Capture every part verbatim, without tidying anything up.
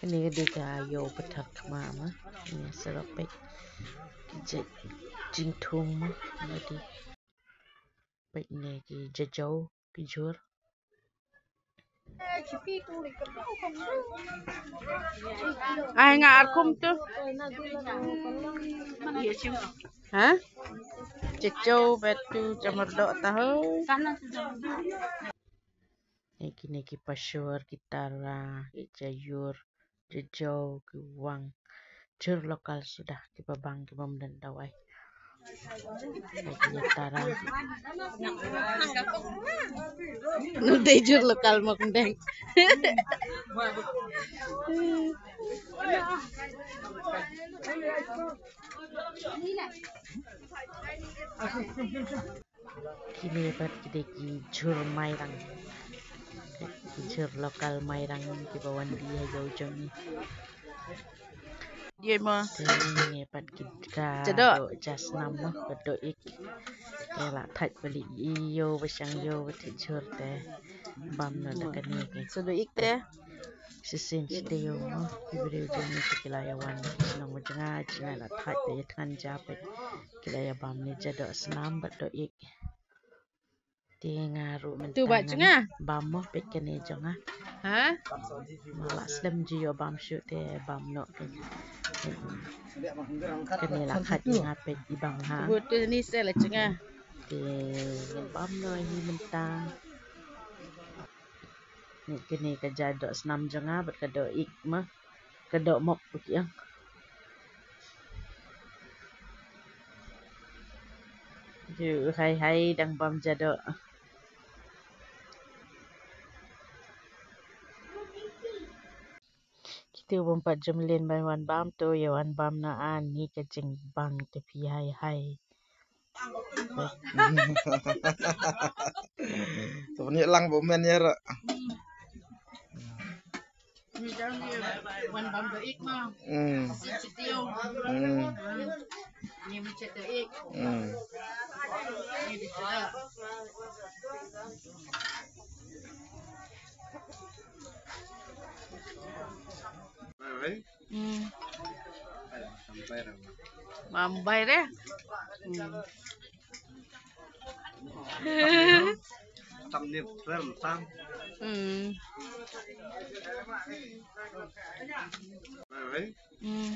Kane ka dei ka ïew pathar khma ma. Kane sa ruh peit ki jait jingthung ma. Kane dei peit ne ki jajaw ki jhur. Ai nga ar kum tu. Ha? Jajaw bet tu jamar dok tahu. Kine ki pashur, ki tara, ki jayur, jajaw, ki wang. Jhur lokal suda, kiba bang, kiba mdeng dawai. Ki tara. Nang dei jhur lokal mok mdeng. Kine pat ki dei ki jhur Mairang. Ki jhur lokal Mairang kiba wan die ha ïew jong ngi. Dei ma. Kine pat ki ka doh ja snam ma, ka doh ik. Ka la thait bali ïew ba shang ïew ba thait jhur te. Bam na da kane ki. Sa doh ik te. Shisien shisien mo, ki briew jong ngi ki la ïa wan shnong jong nga, jong nga la thait ïa thngan ja peit. Ki la ïa bam ne ja doh snam bad doh ik. Te nga ruh mynta tu ba jong nga bam mo peit kane jong nga. Ha? Ma la slem ju ïoh bam shuh te bam noh kane. Kane la khat ïa nga peit i bang ha. Butu ni se la jong nga. Te ngan bam noh hi mynta. Ni kine ka ja doh snam jong nga bad ka doh ik ma. Ka doh mok u kiang. Ju hai hai dang bam ja doh. Kitu bym pat jumlin ban wan bam tu ïa wan bam na ani ka jingbang te phi hai hai. Tu ni lang bo men ya ra. Ni dang ni wan bam da ik ma. Hmm. Si si tiu. Hmm. Ni mi chet da ik. Hmm. Ni di chet da. Hmm. Mambai re. Hmm. Tam ni rem tam. Hmm. Hmm.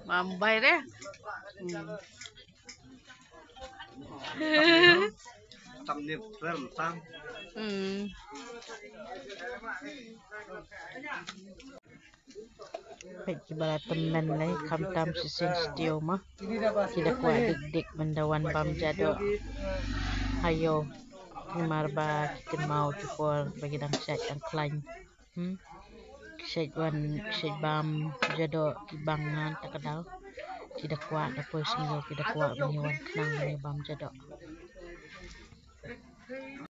Mambai re. Hmm. Tam ni rem tam. Hmm. Peit kiba la tymmen lei, khamtam shisien shtiew ma. Ki da kwah dik dik ban da wan bam ja doh. Hayo. Namar ba ki kynmaw ki por ba ki dang shait dang khlaiñ. Hmm. Ki shait wan, ki shait bam ja doh ki bang ngan ta ka daw. Ki da kwah da poi sngewthuh ki da kwah ban ïa wan khnang ban ïa bam ja doh.